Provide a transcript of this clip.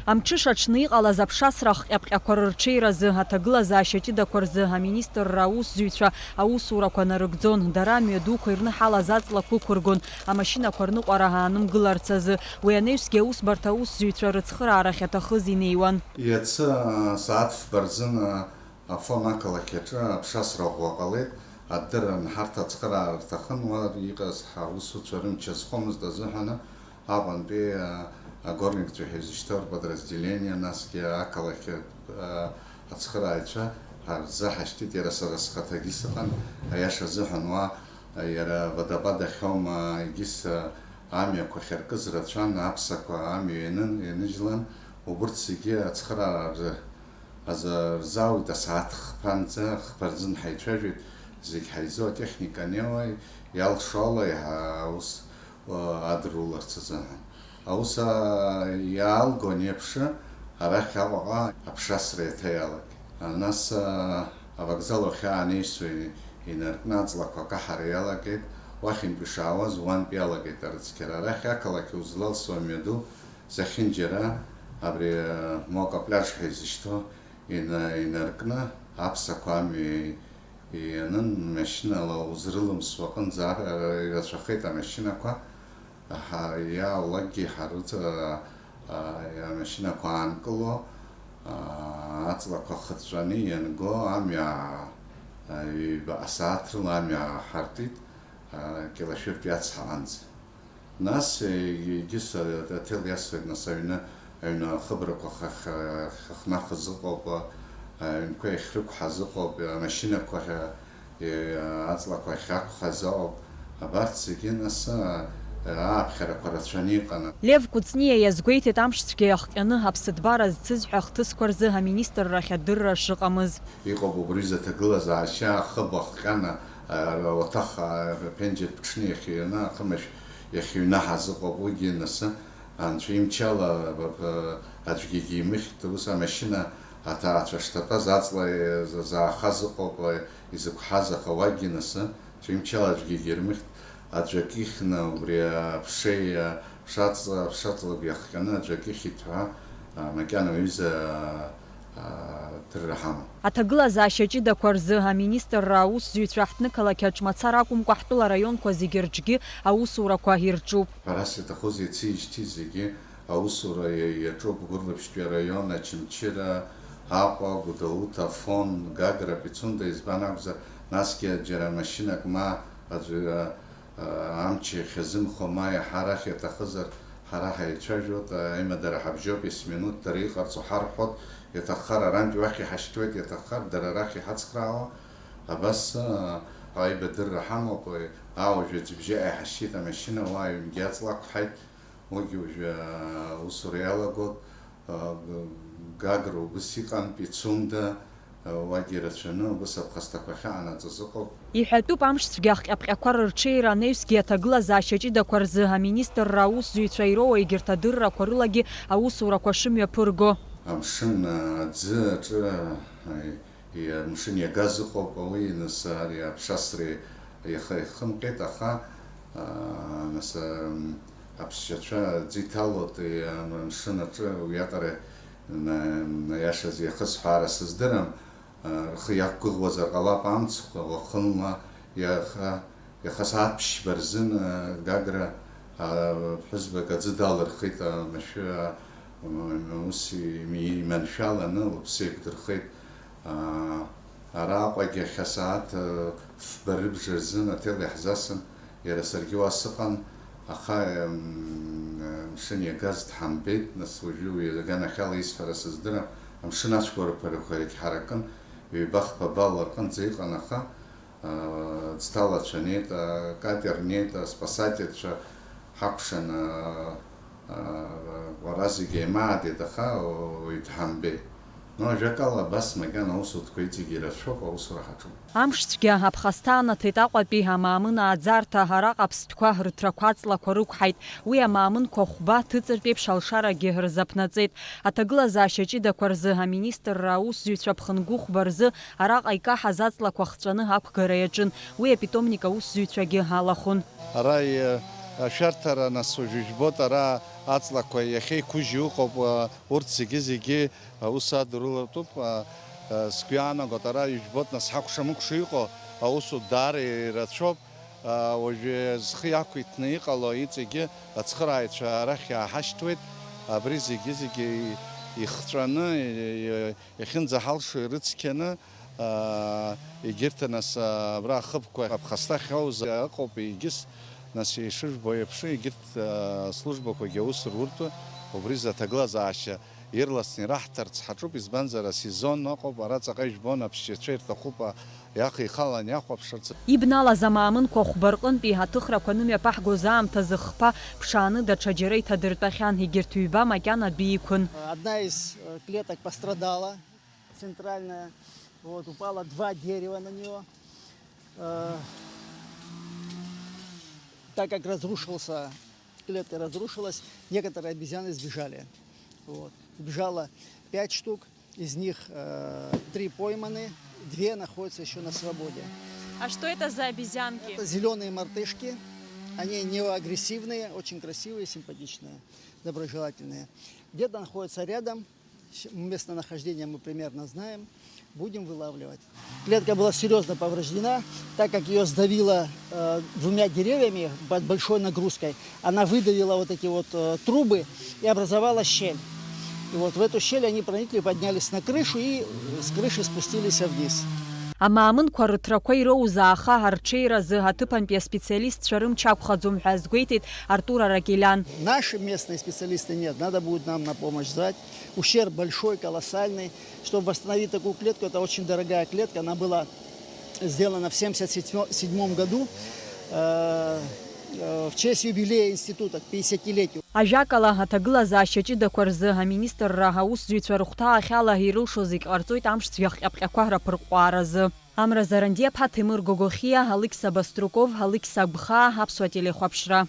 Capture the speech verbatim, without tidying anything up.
Амҽыша аҽны иҟалаз аԥшасра ахҟьаԥҟьақәа рырҽеиразы, аҭагылазаашьа ҷыдақәа рзы аминистрра аусзуҩцәа аусурақәа нарыгӡон, дара амҩа дуқәа ирныҳалаз аҵлақәа ықәыргон, амашьынақәа рныҟәара аанымгыларц азы. Уи анаҩсгьы аусбарҭа аусзуҩцәа рыцхыраара ахьаҭахыз инеиуан. Иацы, аа, сааҭ фба рзын, аа, Афон ақалақь аҿы аԥшасра ӷәӷәа ҟалеит. Адырра анҳарҭа ацхыраара рҭахын, уа иҟаз ҳаусуцәа рымч азхомызт азыҳәаны, Аҟәантәи, а, агорникцәа ҳәа изышьҭоу рподразделение, насгьы ақалақь, а, ацхырааҩцәа ҳарзаҳашьҭит, иара сара схаҭагьы сыҟан, аиаша азыҳәан уа, а, иара водопад ахьоума, егьыс, а, амҩақәа ахьаркыз рацәан, аԥсақәа амҩа ианын, ианыжьлан, убырҭ зегьы ацхыраара рзы азы рзаауит асааҭ хԥанӡа, хԥа рзын ҳаицәажәеит, зегь ҳаизо атехника анеиуа, иалшо ала иаҳа-, аус, уа, адыруларц азыҳәан. Аус, аа, иаалгон еиԥш, арахь Аҟәаҟа аԥшасра еиҭа иалагеит. А, нас, аа, авокзал ахь аанеисуа инаркны аҵлақәа акаҳара иалагеит, уахьынтә ишаауаз уантә иалагеит арыцқьара. Арахь ақалақь узлалсуа мҩаду Зехьынџьара абри, э, Мока пляж ҳәа изышьҭоу ина-, инаркны, аԥсақәа амҩа ианын, машьынала узрылымсуа аҟынӡа ар-, ирацәахеит амашьынақәа. Ҳа-, иаалакгьы ҳарыц-, а, а, амашьынақәа аанкыло, а, аҵлақәа хыҵәҵәаны ианго амҩа, а, ҩба асааҭ рыла амҩа ҳартит, а, Кьалашәыртә иацҳауанӡа. Нас, егьыс аҭел иасуеит, нас аҩны, аҩны ахыбрақәа хахь, хахнахыз ыҟоуп, аҩнқәа иахьрықәҳаз ыҟоуп, амашьынақәа ахь, аҵлақәа ахьақәхаз ыҟоуп. Абарҭ зегьы, нас, ааԥхьарақәа рацәаны иҟан. Лев Кәыҵниа иазгәеиҭеит, амшцәгьа иахҟьаны аԥсыҭбара зцыз ҳәа ахҭысқәа рзы аминистрра ахь адырра шыҟамыз. Иҟоуп убри рзы аҭагылазаашьа, ахыб ахҟьана, ара уаҭах, аԥенџьыр ԥҽны иахьыҩны, ахымашә иахьыҩнаҳаз ыҟоуп, уигьы насы, анцәа имчала, б-, б-, аӡәгьы имыхьт, ус амашьына аҭаацәа шҭатәаз аҵла за-, заахаз ыҟоуп, изықәҳаз, аха уагьы насы, анцәа имчала аӡәгьы ирмыхьт, аӡәк ихьны убри аԥшеи, аԥшаҵла, аԥшаҵлагьы иахҟьаны аӡәк ихьит ҳәа, а, макьана уҩыза, а, дырра ҳамам. Аҭагылазаашьа ҷыдақәа рзы аминистрра аусзуҩцәа ҳҭнықалақь аҿ мацара акәымкәа, ҳтәыла араионқәа зегьы рҿгьы аусурақәа ирҿуп. Ҳәарас иаҭахузеи, иаци-ижьҭеи зегьы аусура иа-, иаҿуп Гәырлаԥшьтәи араион, Очамчыра, Аҟәа, Гәдоуҭа, Афон, Гагра, Пицунда, избан акәзар, насгьы џьара машьынак ма аӡәы, а, амч иахьазымхо, ма иаҳа арахь иаҭахызар, ҳара ҳаицәажәоит, аимадара ҳабжьоуп, есминуҭ дара иҟарҵо ҳарҳәоит, иаҭаххар арантә уахь иҳашьҭуеит, иаҭаххар дара арахь иҳацхраауа. Абас, а, аибадырра ҳамоуп, а, уажә аӡә ибжьы ааиҳашьҭит амашьына, уа аҩнгьы аҵла ақәҳаит, уигьы уажәы, а, аусура иалагоит. Гагра убыс иҟан, Пицунда, уагьы ирацәаны, убыс аԥхасҭақәа ахьаанаҵаз ыҟоуп. Иҳәатәуп, амшцәгьа ахҟьаԥҟьақәа рырҽеира анаҩсгьы аҭагылазаашьа ҷыдақәа рзы аминистрра аусзуҩцәа ироуа егьырҭ адыррақәа рылагьы аусурақәа шымҩаԥырго. Амшын аӡы аҿы, а, Иа-, амшын иагаз ыҟоуп, уи, нас, ари аԥшасра иаха ихымҟьеит, аха, аа, нас, ам, аԥсшьацәа аӡы иҭалоит, иа-, амшын аҿы, уиаҟара, на-, наиашаз иахысҳәаара сыздырам, аа, рхы иақәгәыӷуазар ҟалап амцхә, уахынла, иаха, Иаха сааҭ ԥшьба рзын, а, Гагра, а, ԥҳәызбак аӡы далырхит, а, машәыр, а, м-, ус ими-, иманшәаланы лыԥсы еиқәдырхеит. А, араҟагьы иахьа сааҭ, а, фба рыбжа рзын аҭел иаҳзасын, иара саргьы уа сыҟан, аха, м, амшын иагаз дҳамбеит, нас уажәы уи аганахьала исҳәара сыздырам, амшын ацәқәырԥарақәа иагьҳаракын, ҩба-хԥа балла рҟынӡа иҟан, аха, Ӡҭалацәа неит, акатер неит, аспасательцәа ҳакәшан, ара зегьы еимаадеит, аха уаҩ дҳамбеит. Ну, ажәакала, абас макьана аусутәқәа иҵегьы ирацәоуп, аусура ҳаҿуп. Амшцәгьа аԥхасҭа анаҭеит Аҟәатәи амаамын ааӡарҭа, араҟа аԥстәқәа рыҭрақәа аҵлақәа рықәҳаит. Уи амаамынқәа хәба ҭыҵыртә еиԥш алшарагьы рзаԥнаҵеит. Аҭагылазаашьа ҷыдақәа рзы аминистрра аусзуҩцәа ԥхынгәыхәба рзы араҟа икаҳаз аҵлақәа хҵәаны ақәгара иаҿын, уи апитомник аусзуҩцәагьы алахәын. Ара и-, Ашәарҭара, нас, уажәы ижәбоит, ара аҵлақәа иахьеиқәыжьу ыҟоуп, урҭ зегьы-зегьы аус адырулатәуп. Сгәы иаанагоит, ара ижәбоит, нас, ҳакәша-мыкәша иҟоу аусутә даара ирацәоуп. Уажәы зхы иақәиҭны иҟало иҵегьы ацхырааҩцәа арахь иааҳашьҭуеит. Абри зегьы-зегьы ихҵәаны, иахьынӡаҳалшо ирыцқьаны, аа, егьырҭ, нас, абра ахыбқәа аԥхасҭахьоу зегьы ыҟоуп, егьыс, нас, ишыжәбо еиԥш, егьырҭ, аа, службақәагьы аус руртәы, убри зы аҭагылазаашьа ирласны ираҳҭарц ҳаҿуп, избанзар, асезон ыҟоуп, ара ҵаҟа ижәбон, аԥсшьацәа ирҭахуп, а, иаха ихалан иахәаԥшырц. Ибналаз амаамынқәа хәба рҟынтәи аҭыхрақәа анымҩаԥаҳгоз аамҭазы хԥа ԥшааны даҽаџьара иҭадыртәахьан, егьырҭ ҩба макьана адәы иқәын. Одна из, э, клеток пострадала. Центральная, вот, упало два дерева на неё. Э, так как разрушился, клетка разрушилась, некоторые обезьяны сбежали. Вот. Сбежало пять штук, из них, э, три пойманы, две находятся ещё на свободе. А что это за обезьянки? Это зелёные мартышки. Они неагрессивные, очень красивые, симпатичные, доброжелательные. Где-то находятся рядом. Щ-, местонахождение мы примерно знаем. Будем вылавливать. Клетка была серьёзно повреждена, так как её сдавило, э, двумя деревьями под большой нагрузкой. Она выдавила вот эти вот, э, трубы, и образовалась щель. И вот в эту щель они проникли, поднялись на крышу и с крыши спустились вниз. Амаамынқәа рыҭрақәа ироуз ааха арҽеиразы аҭыԥантәи аспециалистцәа рымч ақәхаӡом ҳәа азгәеиҭеит Артур Аракелян. Наши местные специалисты нет, надо будет нам на помощь звать. Ущерб большой, колоссальный. Чтобы восстановить такую клетку, это очень дорогая клетка, она была сделана в семьдесят седьмом году, э, э, в честь юбилея института, к пятидесятилетию. Ажәакала, аҭагылазаашьа ҷыдақәа рзы аминистрра аусзуҩцәа рыхәҭаахьала ирылшо зегь ҟарҵоит амш цәгьахҟьаԥҟьақәа раԥырҟәааразы. Амра Зарандиаԥҳа, Ҭемыр Гогохиа, Алықьса Баструков, Алықьса Гәхаа, Аԥсуа телехәаԥшра.